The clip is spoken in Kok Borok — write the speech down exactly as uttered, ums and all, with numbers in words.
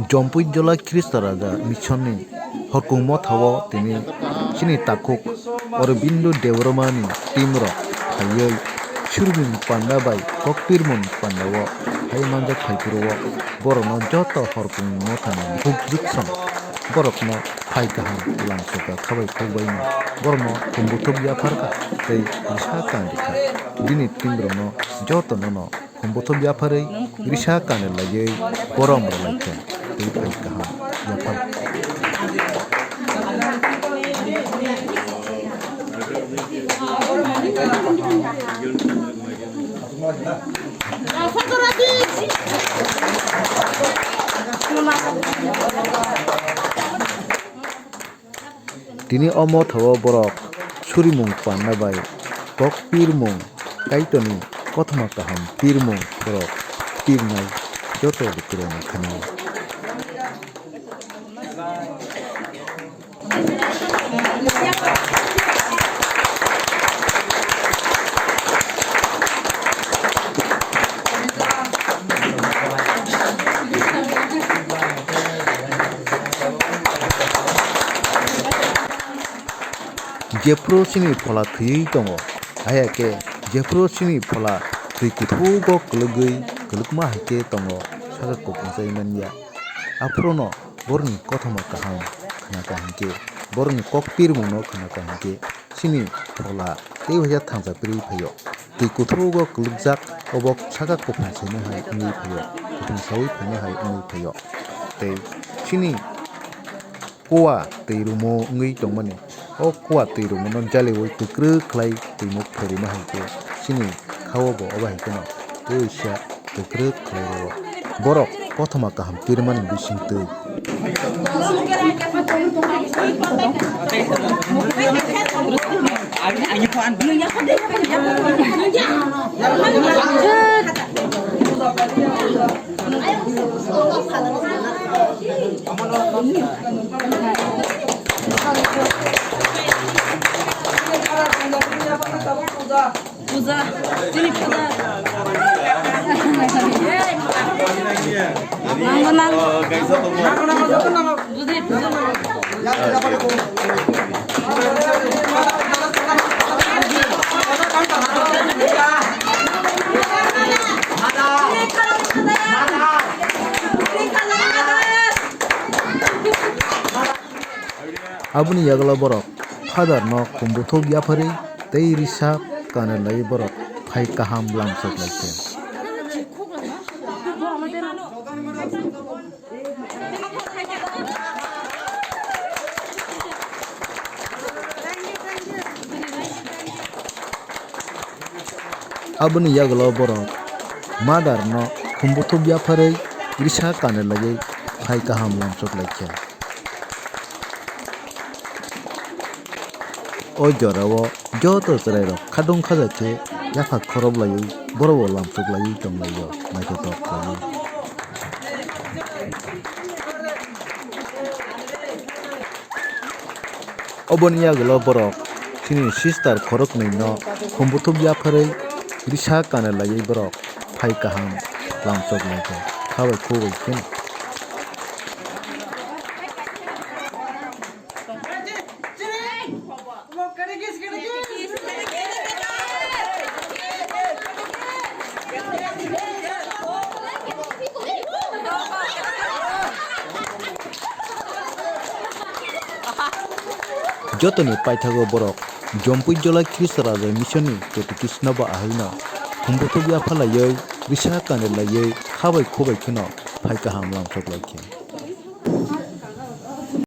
Jompui Jola Khristo Raja Mission ni Horkung Motha o tini chini takhuk Aurobindo Debbarma ni team rok phaiwi Surmung Panda bai Kokpirmung Panda o phai manjak phai phuru o borokno joto Horkung Motha ni huk jwksong borokno phai kaham lamsoka khabai khokbai no borokno khumbuthuk yaphar kha tei bwsa kan rikha. Bini team rokno joto no no Khumbuthuk yapharwi risa kanwi laiwi borom rwlaikha tei phai kaham yaphar. Tini o motha o borok surimung panna bai kok pirmung Kaitorni kothoma kaham pirmung borok pirnai joto rwkhrokno khanai. Jephru chini phola thwiwi tongo, haiya khe jephru chini phola thwi kuthugo kwlwgwi kwlwkma hai khe tongo, sakha kuphungsai manya. Aphuru no borokni kothoma kaham khna kaham khe, borokni kok pirmung no khna kaham khe, chini phola tei waisa thansa pirwi phaio. Twi kuthugo kwlwkjak, obo saka kuphung saino hai wngwi phaio, kuphung saui phaino hai wngwi phaio. Tei chini kua twi rumo wngwi tongmani, o kua twi rumono jaliui kwkrwk khlai twimo phorima hai khe chini kha-o bo obo hai kheno tei uaisa kwkrwk khlai rwo. Borok kothoma kaham pirmani bisingtwi. Puja, chini puja. Nango, nango. Nango, nango, joto nango. Jodi, jodi nango. Aboni yagulo borok Father no khumbuthuk yapharwi tei risa kanwi laiwi borok phai kaham lamsok lai khe. Aboni yagulo borok Mother no khumbuthuk yapharwi risa kanwi laiwi phai kaham lamsok lai khe. O jorao joto chwrairok khadung khaja khe yaphak khorob laiwi borokbo lamsok laiwi tong laio, naithotok khlaiwi. Oboni yagulo borok chini sister khoroknwi no khumbuthuk yapharwi risa kanwi laiwi borok phai kaham lamsok lai kha, khabai khogwi kheno. Jotoni paithago borok Jompui Jola Khristo Raja Mission ni Jyoti Krishna ba ahai no khumbuthuk yapha laiwi, risa kanwi laiwi, khabai khobai kheno phai kaham lamsok lai khe.